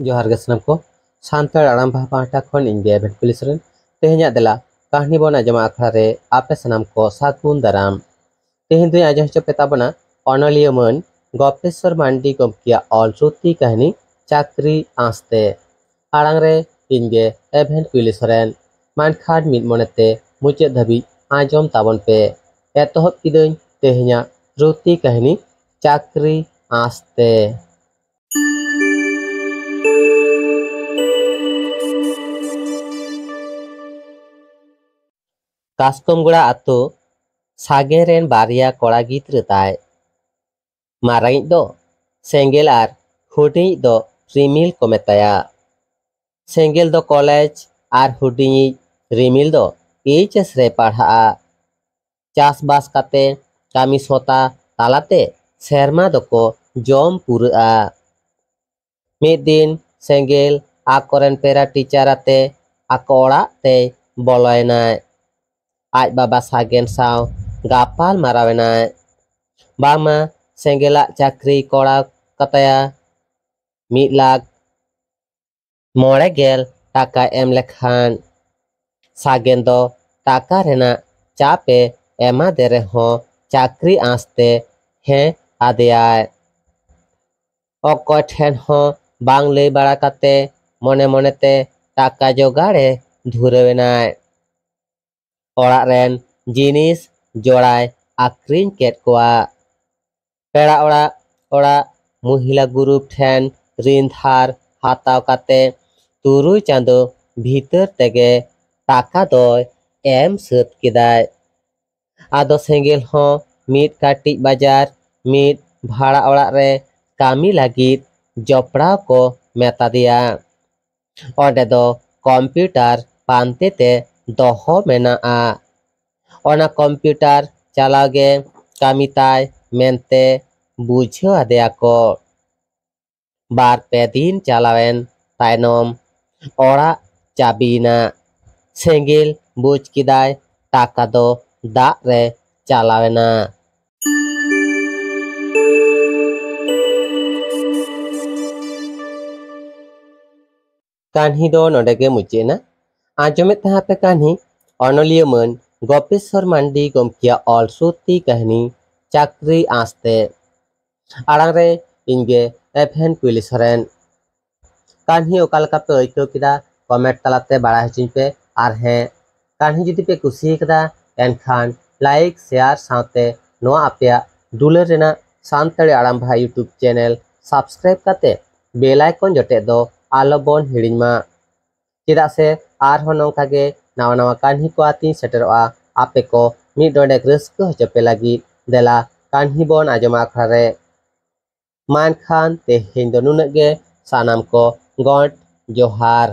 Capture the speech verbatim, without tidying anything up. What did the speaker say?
ᱡᱚᱦᱟᱨ ᱜᱮ ᱥᱟᱱᱟᱢ ᱠᱚ᱾ ᱥᱟᱱᱛᱟᱲ ᱟᱲᱟᱝ ᱵᱟᱦᱟ ᱯᱟᱦᱴᱟ ᱠᱷᱚᱱ ᱤᱧ ᱜᱮ ᱮᱵᱷᱮᱱ ᱠᱩᱞᱤᱥᱚᱨᱮᱱ᱾ ᱛᱮᱦᱮᱧᱟᱜ ᱫᱮᱞᱟ ᱠᱟᱹᱦᱱᱤ ᱵᱚᱱ ᱟᱸᱡᱚᱢᱟ ᱟᱠᱷᱲᱟ ᱨᱮ ᱟᱯᱮ ᱥᱟᱱᱟᱢ ᱠᱚ ᱥᱟᱹᱜᱩᱱ ᱫᱟᱨᱟᱢ᱾ ᱛᱮᱦᱮᱧ ᱫᱚᱧ ᱟᱸᱡᱚᱢ ᱦᱚᱪᱚ ᱯᱮ ᱛᱟᱵᱚᱱᱟ ᱚᱱᱚᱞᱤᱭᱟᱹ ᱢᱟᱹᱱ ᱜᱚᱯᱮᱥᱚᱨ ᱢᱟᱱᱰᱤ ᱜᱚᱢᱠᱮᱭᱟᱜ ᱚᱞ ᱥᱨᱩᱛᱤ ᱠᱟᱹᱦᱱᱤ ᱪᱟᱹᱠᱨᱤ ᱟᱸᱥᱛᱮ᱾ ᱟᱲᱟᱝ ᱨᱮ ᱤᱧ ᱜᱮ ᱮᱵᱷᱮᱱ ᱠᱩᱞᱤᱥᱚᱨᱮᱱ᱾ ᱢᱟ ᱮᱱᱠᱷᱟᱱ ᱢᱤᱫ ᱢᱚᱱᱮᱛᱮ ᱢᱩᱪᱟᱹᱫ ᱫᱷᱟᱹᱵᱤᱡ ᱟᱸᱡᱚᱢ ᱛᱟᱵᱚᱱ ᱯᱮ᱾ ᱮᱛᱚᱦᱚᱵ ᱠᱤᱫᱟᱹᱧ ᱛᱮᱦᱮᱧᱟᱜ ᱥᱨᱩᱛᱤ ᱠᱟᱹᱦᱱᱤ ᱪᱟᱹᱠᱨᱤ ᱟᱸᱥᱛᱮ᱾ ᱠᱟᱥᱠᱚᱢᱜᱚᱲᱟ ᱟᱛᱳ᱾ ᱥᱟᱜᱮᱱ ᱨᱮᱱ ᱵᱟᱨᱭᱟ ᱠᱚᱲᱟ ᱜᱤᱫᱽᱨᱟᱹ ᱛᱟᱭ᱾ ᱢᱟᱨᱟᱝᱤᱡ ᱫᱚ ᱥᱮᱸᱜᱮᱞ ᱟᱨ ᱦᱩᱰᱤᱧᱤᱡ ᱫᱚ ᱨᱤᱢᱤᱞ ᱠᱚ ᱢᱮᱛᱟᱭᱟ᱾ ᱥᱮᱸᱜᱮᱞ ᱫᱚ ᱠᱚᱞᱮᱡᱽ ᱟᱨ ᱦᱩᱰᱤᱧᱤᱡ ᱨᱤᱢᱤᱞ ᱫᱚ ᱮᱭᱤᱪ ᱮᱥ ᱨᱮ ᱯᱟᱲᱦᱟᱜᱼᱟ᱾ ᱪᱟᱥᱵᱟᱥ ᱠᱟᱛᱮ ᱠᱟᱹᱢᱤ ᱥᱚᱛᱟ ᱛᱟᱞᱟᱛᱮ ᱥᱮᱨᱢᱟ ᱫᱚᱠᱚ ᱡᱚᱢ ᱯᱩᱨᱟᱹᱜᱼᱟ᱾ ᱢᱤᱫ ᱫᱤᱱ ᱥᱮᱸᱜᱮᱞ ᱟᱠᱚᱨᱮᱱ ᱯᱮᱨᱟ ᱴᱤᱪᱟᱨ ᱟᱛᱮ ᱟᱠᱚ ᱚᱲᱟᱜ ᱛᱮᱭ ᱵᱚᱞᱚᱭᱮᱱᱟᱭ᱾ ᱟᱡ ᱵᱟᱵᱟ ᱥᱟᱜᱮᱱ ᱥᱟᱶ ᱜᱟᱯᱟᱞ ᱢᱟᱨᱟᱣ ᱮᱱᱟᱭ᱾ ᱵᱟᱝᱢᱟ ᱥᱮᱸᱜᱮᱞᱟᱜ ᱪᱟᱹᱠᱨᱤ ᱠᱚᱨᱟᱣ ᱠᱟᱛᱟᱭᱟ ᱢᱤᱫ ᱞᱟᱠᱷ ᱢᱚᱬᱮ ᱜᱮᱞ ᱴᱟᱠᱟ ᱮᱢ ᱞᱮᱠᱷᱟᱱ᱾ ᱥᱟᱜᱮᱱ ᱫᱚ ᱴᱟᱠᱟ ᱨᱮᱱᱟᱜ ᱪᱟᱯ ᱮ ᱮᱢᱟᱫᱮ ᱨᱮᱦᱚᱸ ᱪᱟᱹᱠᱨᱤ ᱟᱸᱥᱛᱮ ᱦᱮᱸ ᱟᱫᱮᱭᱟᱭ᱾ ᱚᱠᱚᱭ ᱴᱷᱮᱱ ᱦᱚᱸ ᱵᱟᱝ ᱞᱟᱹᱭ ᱵᱟᱲᱟ ᱠᱟᱛᱮ ᱢᱚᱱᱮ ᱢᱚᱱᱮᱛᱮ ᱴᱟᱠᱟ ᱡᱚᱜᱟᱲ ᱮ ᱫᱷᱩᱨᱟᱹᱣ ᱮᱱᱟᱭ᱾ ᱚᱲᱟᱜ ᱨᱮᱱ ᱡᱤᱱᱤᱥ ᱡᱚᱲᱟᱭ ᱟᱠᱷᱨᱤᱧ ᱠᱮᱫ ᱠᱚᱣᱟ᱾ ᱯᱮᱲᱟ ᱚᱲᱟᱜ ᱚᱲᱟᱜ ᱢᱚᱦᱤᱞᱟ ᱜᱩᱨᱩᱯ ᱴᱷᱮᱱ ᱨᱤᱱ ᱫᱷᱟᱨ ᱦᱟᱛᱟᱣ ᱠᱟᱛᱮ ᱛᱩᱨᱩᱭ ᱪᱟᱸᱫᱚ ᱵᱷᱤᱛᱟᱹᱨ ᱛᱮᱜᱮ ᱴᱟᱠᱟ ᱫᱚᱭ ᱮᱢ ᱥᱟᱹᱛ ᱠᱮᱫᱟᱭ᱾ ᱟᱫᱚ ᱥᱮᱸᱜᱮᱞ ᱦᱚᱸ ᱢᱤᱫ ᱠᱟᱹᱴᱤᱡ ᱵᱟᱡᱟᱨ ᱢᱤᱫ ᱵᱷᱟᱲᱟ ᱚᱲᱟᱜ ᱨᱮ ᱠᱟᱹᱢᱤ ᱞᱟᱹᱜᱤᱫ ᱡᱚᱯᱲᱟᱣ ᱠᱚ ᱢᱮᱛᱟ ᱫᱮᱭᱟ᱾ ᱚᱸᱰᱮ ᱫᱚ ᱠᱚᱢᱯᱤᱭᱩᱴᱟᱨ ᱯᱟᱱᱛᱮ ᱛᱮ ᱫᱚᱦᱚ ᱢᱮᱱᱟᱜᱼᱟ᱾ ᱚᱱᱟ ᱠᱚᱢᱯᱤᱭᱩᱴᱟᱨ ᱪᱟᱞᱟᱣ ᱜᱮ ᱠᱟᱹᱢᱤ ᱛᱟᱭ ᱢᱮᱱᱛᱮ ᱵᱩᱡᱷᱟᱹᱣ ᱟᱫᱮᱭᱟ ᱠᱚ᱾ ᱵᱟᱨ ᱯᱮ ᱫᱤᱱ ᱪᱟᱞᱟᱣᱮᱱ ᱛᱟᱭᱱᱚᱢ ᱚᱲᱟᱜ ᱪᱟᱹᱵᱤᱭᱮᱱᱟ᱾ ᱥᱮᱸᱜᱮᱞ ᱵᱩᱡᱽ ᱠᱮᱫᱟᱭ ᱴᱟᱠᱟ ᱫᱚ ᱫᱟᱜ ᱨᱮ ᱪᱟᱞᱟᱣᱮᱱᱟ᱾ ᱠᱟᱹᱦᱱᱤ ᱫᱚ ᱱᱚᱰᱮ ᱜᱮ ᱢᱩᱪᱟᱹᱫ ᱮᱱᱟ᱾ ᱟᱸᱡᱚᱢᱮᱫ ᱛᱟᱦᱮᱸ ᱯᱮ ᱠᱟᱹᱦᱱᱤ ᱚᱱᱚᱞᱤᱭᱟᱹ ᱢᱟᱹᱱ ᱜᱚᱯᱮᱥᱣᱚᱨ ᱢᱟᱱᱰᱤ ᱜᱚᱢᱠᱮᱭᱟᱜ ᱚᱞ ᱥᱩᱨᱛᱤ ᱠᱟᱹᱦᱱᱤ ᱪᱟᱹᱠᱨᱤ ᱟᱸᱥᱛᱮ᱾ ᱟᱲᱟᱝ ᱨᱮ ᱤᱧ ᱜᱮ ᱮᱵᱷᱮᱱ ᱠᱩᱭᱞᱤ ᱥᱚᱨᱮᱱ᱾ ᱠᱟᱹᱦᱱᱤ ᱚᱠᱟ ᱞᱮᱠᱟ ᱯᱮ ᱟᱹᱭᱠᱟᱹᱣ ᱠᱮᱫᱟ, ᱠᱚᱢᱮᱱᱴ ᱛᱟᱞᱟᱛᱮ ᱵᱟᱲᱟᱭ ᱦᱚᱪᱚᱧ ᱯᱮ᱾ ᱟᱨ ᱦᱮᱸ, ᱠᱟᱹᱦᱱᱤ ᱡᱩᱫᱤ ᱯᱮ ᱠᱩᱥᱤ ᱠᱟᱫᱟ, ᱮᱱᱠᱷᱟᱱ ᱞᱟᱭᱤᱠ, ᱥᱮᱭᱟᱨ ᱥᱟᱶᱛᱮ ᱱᱚᱣᱟ ᱟᱯᱮᱭᱟᱜ ᱫᱩᱞᱟᱹᱲ ᱨᱮᱱᱟᱜ ᱥᱟᱱᱛᱟᱲᱤ ᱟᱲᱟᱝ ᱵᱷᱟᱭ YouTube ᱪᱮᱱᱮᱞ ᱥᱟᱵᱥᱠᱨᱟᱭᱤᱵ ᱠᱟᱛᱮ ᱵᱮᱞ ᱟᱭᱠᱚᱱ ᱡᱚᱴᱮᱫ ᱫᱚ ᱟᱞᱚ ᱵᱚᱱ ᱦᱤᱲᱤᱧ ᱢᱟ᱾ ᱪᱮᱫᱟᱜ ᱥᱮ ᱟᱨᱦᱚᱸ ᱱᱚᱝᱠᱟ ᱜᱮ ᱱᱟᱣᱟ ᱱᱟᱣᱟ ᱠᱟᱹᱦᱱᱤ ᱠᱚ ᱟᱛᱤᱧ ᱥᱮᱴᱮᱨᱚᱜᱼᱟ, ᱟᱯᱮ ᱠᱚ ᱢᱤᱫ ᱰᱚᱸᱰᱮᱠ ᱨᱟᱹᱥᱠᱟᱹ ᱦᱚᱪᱚ ᱯᱮ ᱞᱟᱹᱜᱤᱫ᱾ ᱫᱮᱞᱟ ᱠᱟᱹᱦᱱᱤ ᱵᱚᱱ ᱟᱸᱡᱚᱢᱟ ᱟᱠᱷᱲᱟ ᱨᱮ᱾ ᱢᱟ ᱮᱱᱠᱷᱟᱱ ᱛᱮᱦᱮᱧ ᱫᱚ ᱱᱩᱱᱟᱹᱜ ᱜᱮ, ᱥᱟᱱᱟᱢ ᱠᱚ ᱜᱚᱰ ᱡᱚᱦᱟᱨ᱾